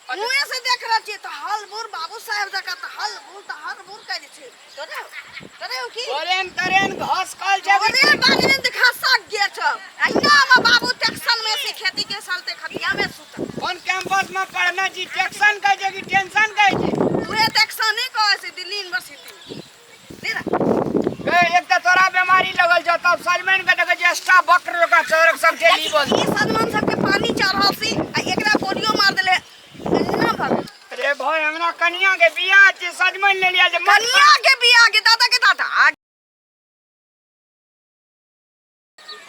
मुँहे से देख रहल छियै तऽ हल बुर बाबू साहेब जकाँ तऽ हल बुर तऽ हल बुर करै छै तोरे तोरे की करेन तरेन घस कल छै अरे बाजरे देखा सक गे छ अहिना हमर बाबू टेक्सन में से खेती के सालते खतिया में सुत कोन कैंपस में पढ़ना छी टेक्सन कहै छै कि टेंशन कहै छै उहे टेक्सन नहीं कहै छै दिल्ली यूनिवर्सिटी दे ना ए एक तऽ तोरा बीमारी लगल छौ तब सजमनि के देखै छियै स्टाफ बक्र जकाँ चोरक सब के ली बोल ई सजमन सबके पानी चढ़ल सी आ एकरा पोलियो मार देले ना भग अरे भाई हमरा कनिया के बियाह छै सजमनि ले लिया जे मन कनिया के बियाह के दादा के दादा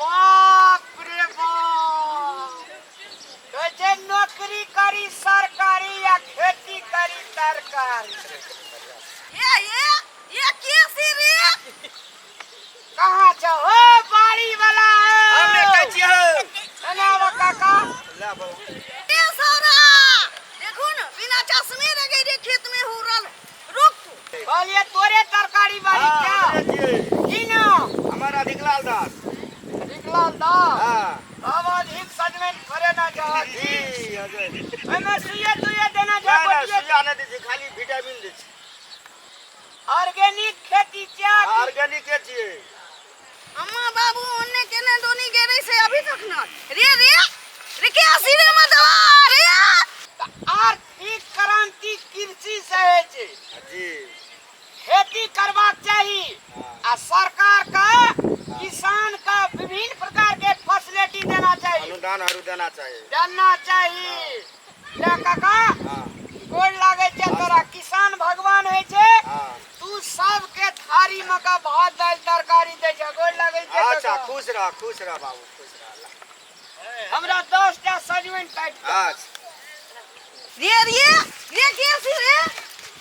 बाप रे बाप कहै छै नौकरी करी सरकारी या खेती करी तरकारी ये ये ये के सी रे कहाँ छौ हो बाड़ी वाला हमे कहै छियै हौ। एना आबऽ काका ले बाबू। ए सारा देखू न बिना चश्मे लगे रे खेत में हुरल रुक तू कहलिए तोरे तरकारी बाड़ी हाँ, क्या हमरे छियै। की नाम हमर अधिकलाल दास। अधिकलाल दास हाँ। अब अधिक सजमनि फरे ना चाहत जी, अजय। ओहिमे सुइया तुइया देना ना, छै ना, गोटिये सुइया नहि दै छियै, खाली विटामिन दै छियै। ऑर्गेनिक खेती क्या ऑर्गेनिके छियै। अम्मा बाबू ओन्ने केने दोनी गेरे से अभी तक न रे रे रे के सिरे में दवा रे आर्थिक क्रांति कृषि से होइ छै जी। खेती करबाक चाही हाँ। आ सरकार का किसान का विभिन्न प्रकार के फैसिलिटी देना चाही अनुदान आरू देना चाही। देना चाही ले काका हाँ, गोड़ लागे छै तोरा किसान भगवान होइ छै हाँ। तू सबके थारी में का भात दालि तरकारी दै छै गोड़ लागे छै अच्छा काका। खुश रह खुश रह बाबू खुश रह ला। हमरा 10 टा सजमनि काटि दे। अच्छा रे रे रे के सी रे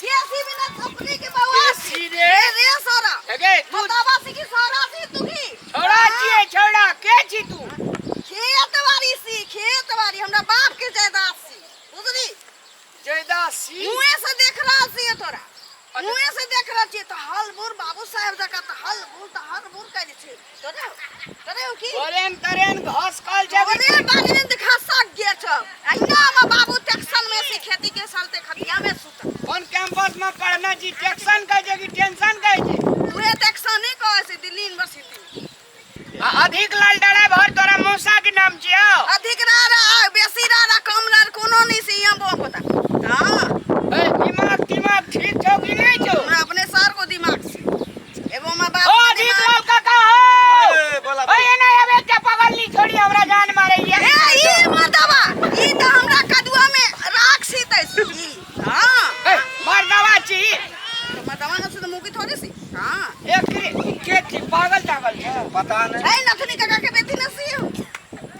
के सी बिना थपली के बवा के सी रे? रे रे सारा एगे तू बतावा सी की सारा सी तू की छोड़ा छियै छोड़ा के छी तू खेत बारी सी खेत बारी हमरा बाप के जायदाद सी बुझली जायदाद सी मुँहे से देख रहल छी तोरा मुँहे से देख रहल छी तऽ हल बुर बाबू साहेब जकाँ तऽ हल बुर तऽ हल बुर करै छै तोरे तोरे की करेन तरेन घस कल छै अरे बाजरे देखा सक गे छ अहिना हमर बाबू टेक्सन में से खेती के सालते खतिया में सुत कोन कैंपस में पढ़ना छी टेक्सन कहै छै कि टेंशन कहै छै उहे टेक्सन नहीं कहै छै दिल्ली यूनिवर्सिटी आ अधिक लाल ड्राइवर तोरा मौसा के नाम छियौ अधिक रा रा बेसी रा रा कम रा कोनो नहीं से यहाँ बहुत पता हाँ ए दिमाग दिमाग ठीक छौ कि नहीं छौ हमरा अपने सर को दिमाग से एगो हमर बाप ओ के अधिक दिमाग लाल काका हो ए, बोला, ओ एना आबे एकटा पगल नी छोड़ी हमरा जान मारैया ए ई मर्दवा ई त हमरा कदुआ में राख सीतै ई हाँ ए मर्दवा छी तो मर्दवा न से तो मुकी थोड़ी सी हाँ एकरे के छी पागल तागल छै पता नहीं ए नथनी काका के बेटी न सी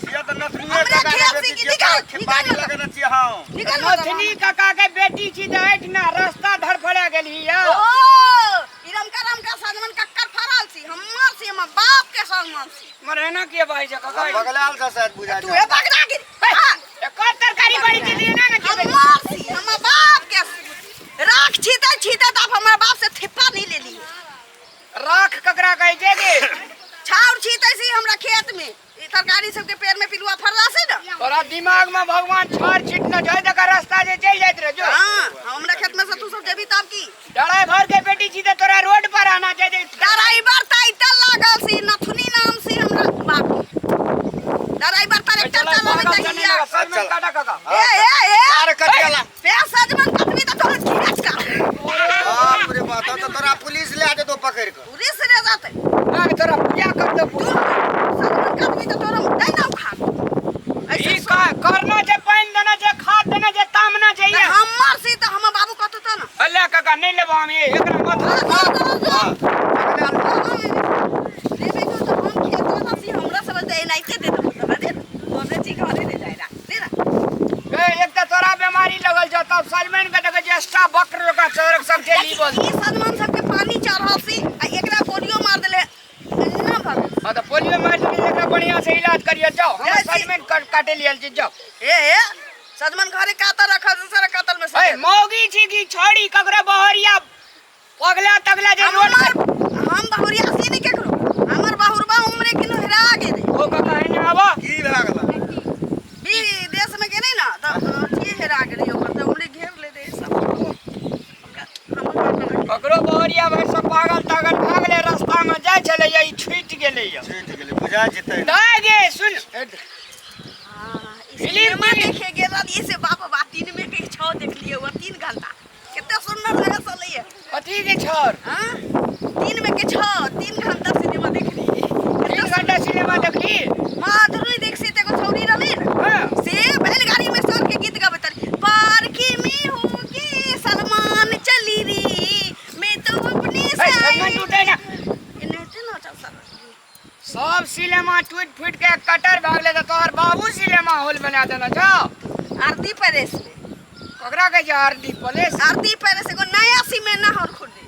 छियै तऽ नथुनिये हमरे काका के खेत बेटी से छियै, निकाल, तऽ निकाल बाड़ी मत। लगेने छियै हम। निकल मर्दवा नथनी काका के बेटी छी तऽ एहिठिना रास्ता धड़फड़ा गेलही यौ ओ ई रमका रमका सजमन कक्कर फड़ल सी हमर सी हमर बाप के सजमन सी मर एना के बाजै छै काका बगलाल छै शायद बुझाइ तू छै। हे बगरा गिरी हाँ एकर तरकारी बड़ी छी एना ने के हमर सी हमर बाप के सी। राख छीते छीते तब हमर बाप से थिप्पा नहीं ले लिए राख ककरा कहै छै गे छाउर छीते सी हमरा खेत में ई तरकारी सबके पेड़ में पिलुआ फड़ला से ना तोरा दिमाग में भगवान छाड़ छीट न जाय तकर रास्ता जे चलि जाइत रह जो हाँ हमरा खेत में से तू सब जेबी तब की ड्राइवर के बेटी छी तऽ तोरा रोड पर आना चाहिए ड्राइवर त इतना लागल सी नथुनी नाम सी हमरा बाप ड्राइवर ट्रैक्टर चलावे त हिया सजमनि काटा काका ए ए ए यार कटियाला पे सजमन कटबी त तोहर खींच का बाप रे बाप तब तऽ तोरा पुलिस लए जेतौ पकड़ि कऽ पुलिस रे जाते ना तोरा पूजा कर दे तू सजमन कटबी त तोरा दे ना उखाड़ ऐसे ई का करना छै पानि देना छै खाद देना छै तामना छै ये हमर सी त हमर बाबू कहतो त ना अल्लाह काका नहीं लेबो हम ये एकरा मत हाँ लेबे को तो हम खेत वाला सी हमरा समझ एनाइते दे दो दे हमरे ची घरे ले जाए दे ना ए एक तऽ तोरा बीमारी लगल छौ तब सजमनि के देखै छियै स्टाफ बक्र जकाँ चोरक सब जे ली बोल ई सजमन सबके पानी चढ़ल सी आ एकरा पोलियो मार देले ना भग हाँ तऽ पोलियो मारि देलियै एकरा बढ़िआँ से इलाज करियो जाओ हम जाय छी। सजमनि काटे लियल छी जाओ ए ए सजमन घरे कातर रखल छै सारा कातल में ए मौगी छी की छड़ी ककरो बहरिया पगला तगला जे रोड हमर पर हम बहुरिया सी नहीं केकरो हमर बहुरबा उम्रे किनो हेरा गेले ओ काका एने आबऽ की भए गेलै विदेश में गेले ना तऽ अथी फेरा गेलै ओकर तऽ उमरे घेर ले दे सब हमरा हमर ककरो बहरिया भरि सब पागल तागल भए गेलै रास्ता में जाइ छलै ई छूटि गेलै यऽ छूटि गेलै बुझा जेतै दाय गे सुन फिल्म फिल्म देखे गेल रहियै से बाप बा तीन में के छौ देखलियै वो 3 घंटा कते सुंदर लगे चलैए। कथी के छर? हाँ, तीन में के छौ 3 घंटा सिनेमा देखलियै। 3 घंटा सिनेमा देखली? माधुरी दीक्षित एगो छौरी रहलै ने, से बैलगाड़ी में चढ़ के गीत गाबैत रही, पार्की में होके सलमान चली री मैं तो अपनी ए, सलमान साइड टूटे ना। एनाहिते नाचल सर। सब सिनेमा टूट फूट के कटर भए गेलै तऽ तोहर बाबू सिनेमा हॉल बना देने छौ। आरती पैलेस में। ककरा कहै छै आरती पैलेस? आरती पैलेस एगो नया सिनेमा हॉल खुलले।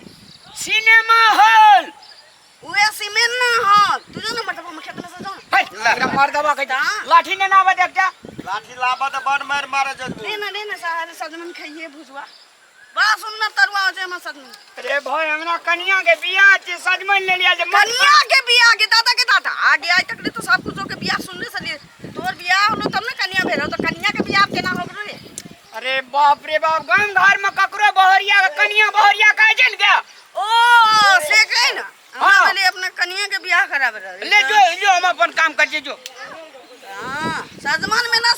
Cinema hall. उहे सिनेमा हॉल तू जो ना, मतलब हम खेत में से जाओ। है, एकरा मार दबा कहै छै। हाँ। लाठी ने नाबे देख जा। लाठी लाबऽ तऽ बड मारि मारे जतू। ले ना, ले ना, सारे सजमन खाइए, भुजवा बड़ा सुंदर तरुआ हो छै हमर सजमन। अरे भाई, हमरा कनिया के बियाह छै, सजमन ले लिया जे मन। कनिया के बियाह के दादा के दादा आगे आइ तक ले तो सब कुछ के बियाह सुनले सलिए। तोर बियाह होलो तब ने कनिया भेल, तो कनिया के बियाह केना हो गेलो रे? अरे बाप रे बाप, गाम घर में ककरो बहरिया के कनिया बहरिया कहै छै ने क्या? ओ से कहे ना। हाँ। हम पहले अपना कनिया के बियाह कराबे रहे। ले जो जो, हम अपन काम कर छियै, जो। हाँ, सजमन में ना।